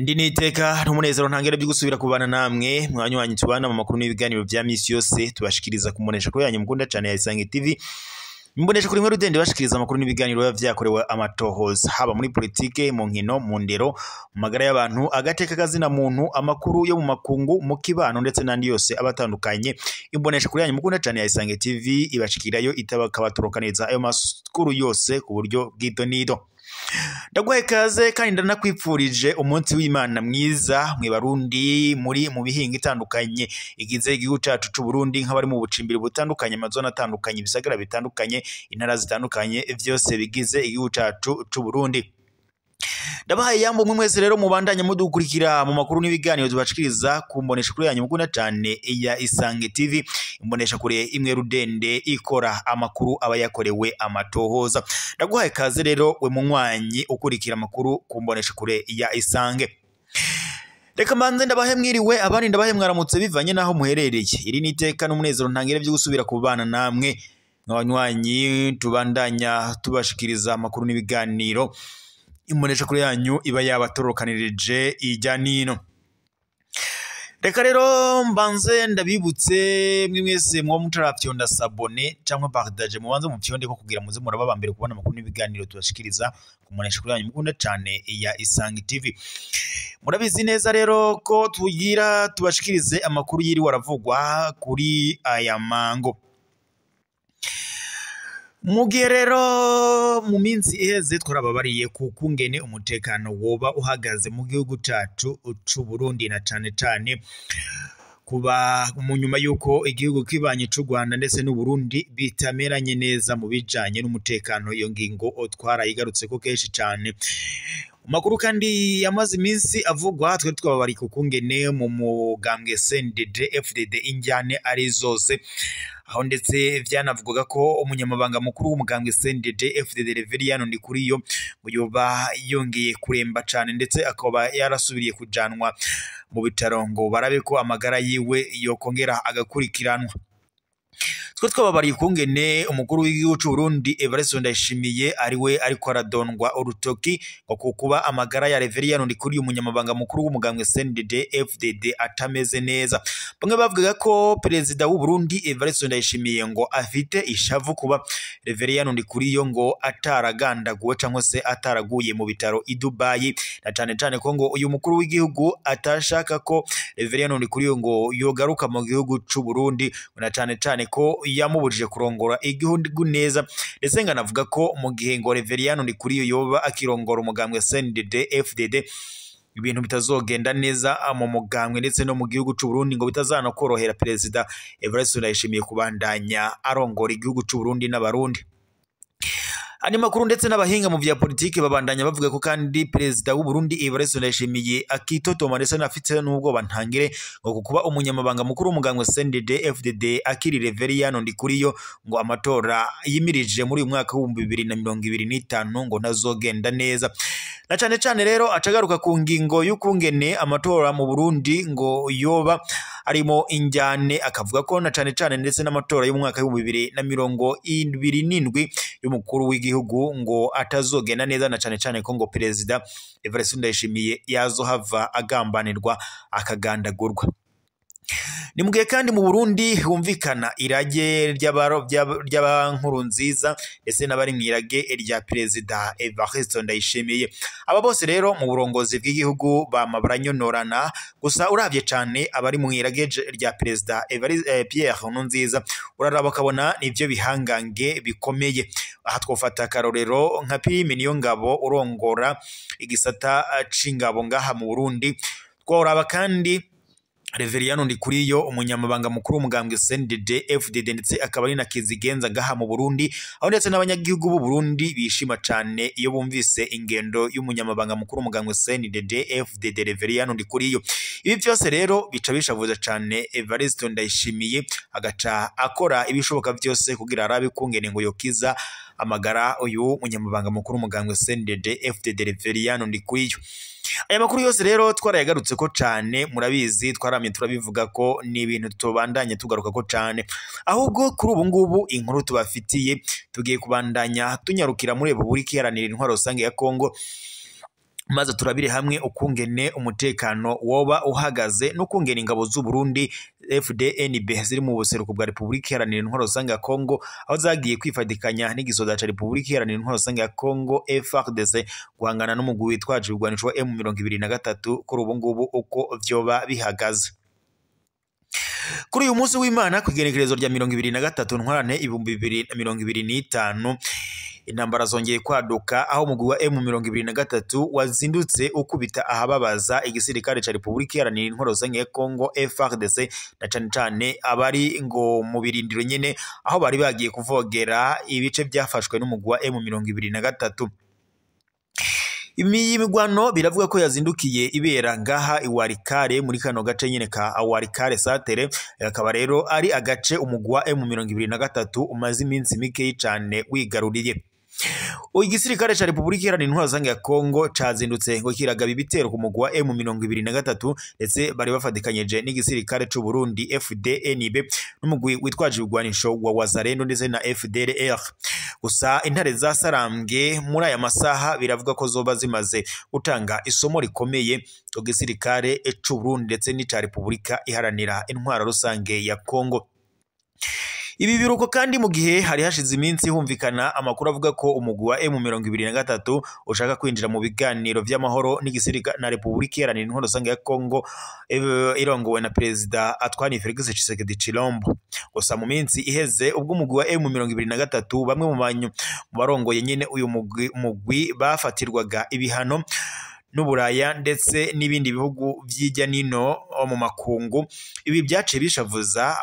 Ndi niteka n'umunezero ntangere byo gusubira kubana namwe mwanywanyi tubana mu makuru n'ibiganiro vya misi yose tubashikiriza kumunesha kuri yanyu mukunda cyane ya Isange TV. Imbonesha kuri mwe rudende bashikiriza amakuru n'ibiganiro biba vyakorewe amatohoza, haba muri politike, mu nkino, mu ndero, mu magara y'abantu, agateka kazina muntu, amakuru yo mu makungu, mu kibano ndetse n'andi yose abatandukanye. Imbonesha kuri yanyu mukunda cyane ya Isange TV ibashikirayo itabakabatorokaniriza ayo makuru yose ku buryo bw'idonido. Ndaguhaye ikaze kandi ndanakwipfurije umunsi w'Imana mwiza mwe Barundi muri mu bihinga itandukanye igize igihugu cacu c'u Burundi, nk'abari mu bucimbiri butandukanye, amazone atandukanye, ibisagara bitandukanye, intara zitandukanye, vyose bigize igihugu cacu c'u Burundi. Ndabahaye yambo mwe mwese rero mubandanye mudukurikira mu makuru n'ibiganiro tubashikiriza ku mbonesha kure yanyu mukunda cyane ya Isange TV, imbonesha kure imwe rudende ikora amakuru aba yakorewe amatohoza. Ndaguhaye kaze rero we munywanyi ukurikira amakuru ku mbonesha kure ya Isange. Reka mbanze ndabahe mwiriwe, abandi ndabahe mwaramutse bivanye naho muherereye. Iri ni iteka n'umunezero ntangere byo gusubira kubana namwe abanywanyi tubandanya tubashikiriza amakuru n'ibiganiro imbonesha kure yanyu iba yabatorokanirije ijya nino. Reka rero mbanze ndabibutse mwe mwese mwo mutarafyonda sabone cyangwa partage, mubanze mufyonde ko kugira muze muraba ba mbere kubona amakuru n'ibiganiro tubashikiriza ku mbonesha kure yanyu mukunda cyane ya Isange TV. Murabizi neza rero ko tugira tubashikirize amakuru yiri waravugwa kuri aya mango. Mu gihe rero mu minsi iheze twarababariye ku kungene umutekano woba uhagaze mu gihugu cacu c'u Burundi, na cane cane kuba mu nyuma yuko igihugu kibanye c'u Rwanda ndetse n'u Burundi bitameranye neza mu bijanye n'umutekano. Iyo ngingo twarayigarutse ko kenshi cane. Makuru kandi yamaze iminsi avugwa, twe twababariye ku kungene mu mugambwe CNDD FDD injyane ari zose, aho ndetse vyanavugwaga ko umunyamabanga mukuru w'umugambwe CNDD FDD Reveriyano Ndikuriyo ngo yoba yongeye kuremba cane, ndetse akaba yarasubiriye kujanwa mu bitaro ngo barabe ko amagara yiwe yokongera agakurikiranwa. Twe twababariye ukungene umukuru w'igihugu c'u Burundi Evariste Ndayishimiye ariwe ariko aradondwa urutoki ngo kukuba amagara ya Reveriyano Ndikuriyo umunyamabanga mukuru w'umugambwe CNDD FDD atameze neza. Bamwe bavugaga ko perezida w'u Burundi Evariste Ndayishimiye ngo afite ishavu kuba Reveriyano Ndikuriyo ngo ataragandaguwe cyangwa se ataraguye mu bitaro i Dubai, na cane cane ko ngo uyu mukuru w'igihugu atashaka ko Reveriyano Ndikuriyo ngo yogaruka mu gihugu c'u Burundi, na cane cane ko yamubujije kurongora igihugu neza. Ndetse nganavuga ko mu gihe ngo Reveriyano Ndikuriyo yoba akirongora umugambwe CNDD FDD ibintu bitazogenda neza mu mugambwe ndetse no mu gihugu c'u Burundi, ngo bitazanakorohera perezida Evariste Ndayishimiye kubandanya arongora igihugu c'u Burundi n'abarundi. Andi makuru ndetse n'abahinga mu vya politike babandanya bavuga ko kandi perezida w'u Burundi Evariste Ndayishimiye akitotoma ndetse n'afite n'ubwoba ntangere ngo kuba umunyamabanga mukuru w'umugambwe CNDD FDD akiri Reveriyano Ndikuriyo ngo amatora yimirije muri uyu mwaka w'ibihumbi 2025 ngo ntazogenda neza. Na cane cane rero acagaruka ku ngingo y'ukungene amatora mu Burundi ngo yoba arimo injyane, akavuga ko na cane cane ndetse n'amatora y'umwaka w'ibihumbi 2027 y'umukuru w'igihugu ngo atazogenda neza, na cane cane ko ngo perezida Evariste Ndayishimiye yazohava agambanirwa akagandagurwa. Ni mugihe kandi mu Burundi humvikana irage ry'abankurunziza ndetse n'abari mu irage rya perezida Evariste Ndayishimiye. Aba bose rero mu burongozi bw'igihugu bama baranyonorana, gusa uravye cane abari mu irage rya perezida Pierre Nkurunziza uraraba ukabona nivyo bihangange bikomeye. Aha twofata akarorero nka Prime Niyongabo urongora igisata c'ingabo ngaha mu Burundi. Tworaba kandi Reveriyano Ndikuriyo umunyamabanga mukuru w'umugambwe CNDD FDD ndetse akaba ari na kizigenza ngaha mu Burundi, aho ndetse n'abanyagihugu b'u Burundi bishima cane iyo bumvise ingendo y'umunyamabanga mukuru w'umugambwe CNDD FDD Reveriyano Ndikuriyo. Ibi byose rero bica bishavuza cane Evariste Ndayishimiye, agaca akora ibishoboka byose kugira arabe kungene ngo yokiza amagara uyu munyamabanga mukuru w'umugambwe CNDD FDD Reveriyano Ndikuriyo. Aya makuru yose rero twarayagarutse ko cane, murabizi, twaramye turabivuga ko ni ibintu tubandanye tugaruka ko cane. Ahubwo kuri ubu ngubu inkuru tubafitiye, tugiye kubandanya tunyarukira muri Repubulika Iharanira Intwaro Rusange ya Kongo, maze turabire hamwe ukungene umutekano woba uhagaze n'ukungene ingabo z'u Burundi FDNB ziri mu buseruko bwa Repubulika Iharanira Intwaro Rusange ya Kongo, aho zagiye kwifatikanya n'igisoda ca Repubulika Iharanira Intwaro Rusange ya Kongo FARDC guhangana n'umugwi witwaje ibigwanisho wa M23, kuri ubu ngubu uko vyoba bihagaze. Kuri uyu munsi w'Imana ku igenekerezo rya 23 Ntwarante 2025, intambara zongeye kwaduka aho umugwi wa M23 wazindutse ukubita ahababaza igisirikare ca Repubulika Iharanira Intwaro Rusange ya Kongo FARDC, na cane cane abari ngo mu birindiro nyene aho bari bagiye kuvogera ibice byafashwe n'umugwi wa M23. Iyi migwano biravuga ko yazindukiye ibera ngaha iwarikare muri kano gace nyene ka Awarikare Satere, akaba rero ari agace umugwi wa M23 umaze iminsi mikeyi cane wigaruriye. Igisirikare ca Repubulika Iharanira Intwaro Rusange ya Kongo cazindutse ngo kiragaba ibitero ku mugwi wa M23, ndetse bari bafatikanyije n'igisirikare c'u Burundi FDNB n'umugwi witwaje ibigwanisho wa Wazalendo ndetse na FDLR. Gusa intare za Sarambwe muri aya masaha biravuga ko zoba zimaze gutanga isomo rikomeye ku gisirikare c'u Burundi ndetse n'ica Repubulika Iharanira Intwaro Rusange ya Kongo. Ibi biruko kandi mu gihe hari hashize iminsi humvikana amakuru avuga ko umugwi wa M23 ushaka kwinjira mu biganiro vy'amahoro n'igisirikare na Repubulika Iharanira Intwaro Rusange ya Kongo irongowe na Perezida Antoine Felix Tshisekedi Tshilombo. Gusa mu minsi iheze ubwo umugwi wa M23 bamwe mu barongoye nyene uyu mugwi bafatirwaga ibihano n'Uburaya ndetse n'ibindi bihugu vy'ijya nino mu makungu, ibi byaciye bishavuza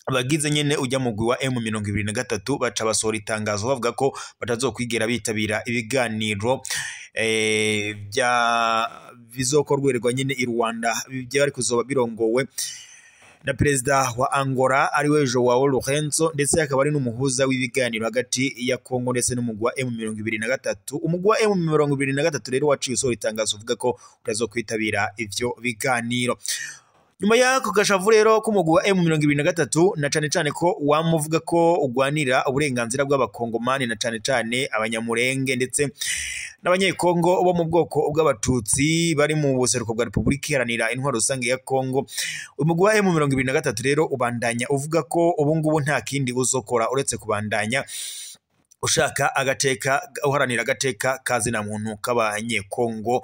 abagize nyene ujya mugwi wa M23 baca basohora itangazo bavuga ko batazokwigera bitabira ibiganiro bya bizokorwerwa nyene i Rwanda byari kuzoba birongowe na perezida wa Angola ariwe Joao Lourenço, ndetse akaba ari n'umuhuza w'ibiganiro hagati ya Kongo ndetse n'umugwi wa M23. Umugwi wa M23 rero waciye usohora itangazo uvuga ko utazokwitabira ivyo biganiro. Nyuma y'ako gashavu rero k'umugwi wa M23, na cane cane ko wamuvuga ko ugwanira uburenganzira bw'abakongomani na cane cane abanyamurenge ndetse n'abanyekongo bo mu bwoko bw'abatutsi bari mu buseruko bwa Repubulika Iharanira Intwaro Rusange ya Kongo, umugwi wa M23 rero ubandanya uvuga ko ubu ngubu nta kindi uzokora uretse kubandanya ushaka agateka, uharanira agateka kazina muntu k'abanyekongo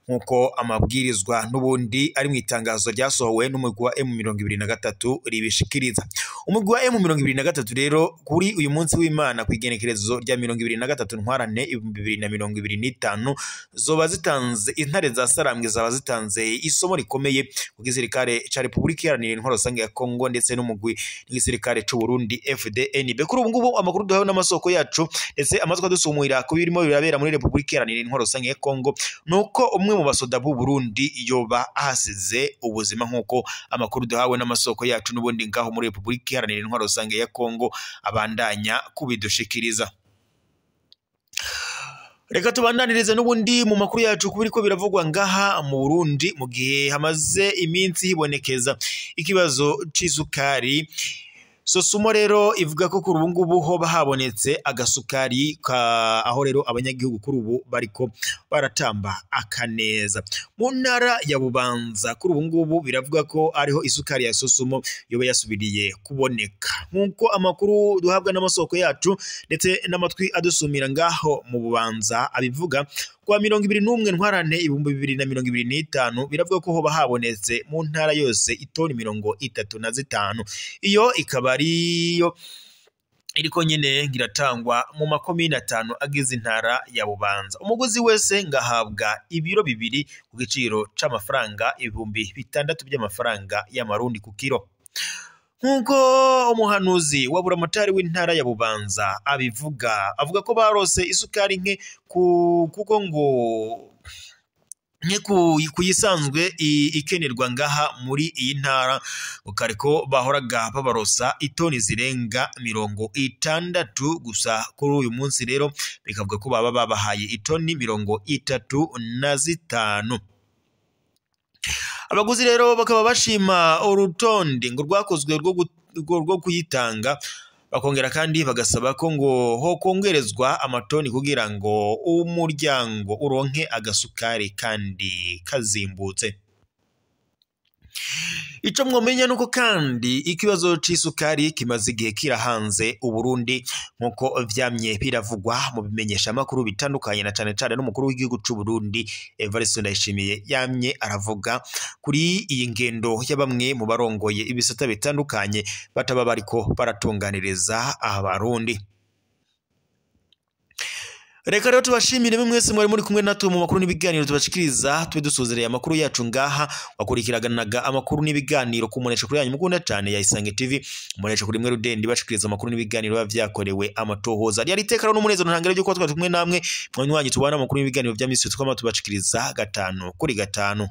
nkuko amabwirizwa n'ubundi ari mu itangazo ryasohowe n'umugwi wa M23 ribishikiriza. Umugwi wa M23 rero kuri uyu munsi w'Imana ku igenekerezo rya 23 Ntwarante 2025 zoba zitanze intare za Sarambwe zaba zitanze isomo rikomeye ku gisirikare ca Repubulika Iharanira Intwaro Rusange ya Kongo ndetse n'umugwi n'igisirikare c'u Burundi FDNB. Kuri ubu ngubu amakuru duhawe n'amasoko yacu ndetse amatwi adusumira ku birimo birabera muri Repubulika Iharanira Intwaro Rusange ya Kongo nuko umwe mu basoda b'u Burundi yoba ahasize ubuzima nkuko amakuru duhawe n'amasoko yacu n'ubundi ngaho muri Repubulika Iharanira Intwaro Rusange ya Kongo abandanya kubidushikiriza. Reka tubandanirize n'ubundi mu makuru yacu kubiriko biravugwa ngaha mu Burundi mu gihe hamaze iminsi hibonekeza ikibazo c'isukari. Sosumo rero ivuga ko kuri ubu ngubu hoba habonetse agasukari aho rero abanyagihugu kuri ubu bariko baratamba akaneza. Mu ntara ya Bubanza kuri ubu ngubu biravuga ko ariho isukari ya Sosumo yoba yasubiriye kuboneka, nkuko amakuru duhabwa n'amasoko yacu ndetse n'amatwi adusumira ngaho mu Bubanza abivuga. Kwa 21 Ntwarante 2025 biravuga ko hoba habonetse mu ntara yose itoni 35, iyo ikaba ariyo iriko nyene ngiratangwa mu makomine 5 agize intara ya Bubanza. Umuguzi wese ngahabwa ibiro 2 ku giciro c'amafaranga 6000 by'amafaranga y'amarundi ku kiro. Nkuko umuhanuzi wa buramatari w'intara ya Bubanza abivuga, avuga ko barose isukari nke kuko ngo Nke kuyisanzwe ikenerwa ngaha muri iyi ntara, ngo kare ko bahoraga babarosa itoni zirenga 60 gusa, kuri uyu munsi rero bikavuga ko baba babahaye itoni 35. Abaguzi rero bakaba bashima urutonde ngo rwakozwe rwo kuyitanga, bakongera kandi bagasaba ko ngo ho kongerezwa amatoni kugira ngo umuryango uronke agasukari kandi kazimbutse. Ico mwomenya nuko kandi ikibazo c'isukari kimaze igihe kirahanze Uburundi, nkuko vyamye biravugwa mu bimenyesha amakuru bitandukanye, na cane cane n'umukuru w'igihugu c'u Burundi Evariste Ndayishimiye yamye aravuga kuri iyi ngendo ya bamwe mu barongoye ibisata bitandukanye bataba bariko baratunganiriza abarundi. Reka rero tubashimire mwese mwari muri kumwe natwe mu makuru n'ibiganiro tubashikiriza. Tube dusozereye amakuru yacu ngaha. Wakurikiranaga amakuru n'ibiganiro ku munesha kuri yanyu mukunda cyane ya Isange TV, umunesha kuri mwe rudendi bashikiriza amakuru n'ibiganiro biba vyakorewe amatohoza. Ryari iteka rero n'umunezero ntangere ryo kuba twari kumwe namwe mwanywanyi, tubana amakuru n'ibiganiro vya misi twama tubashikiriza 5 kuri 5.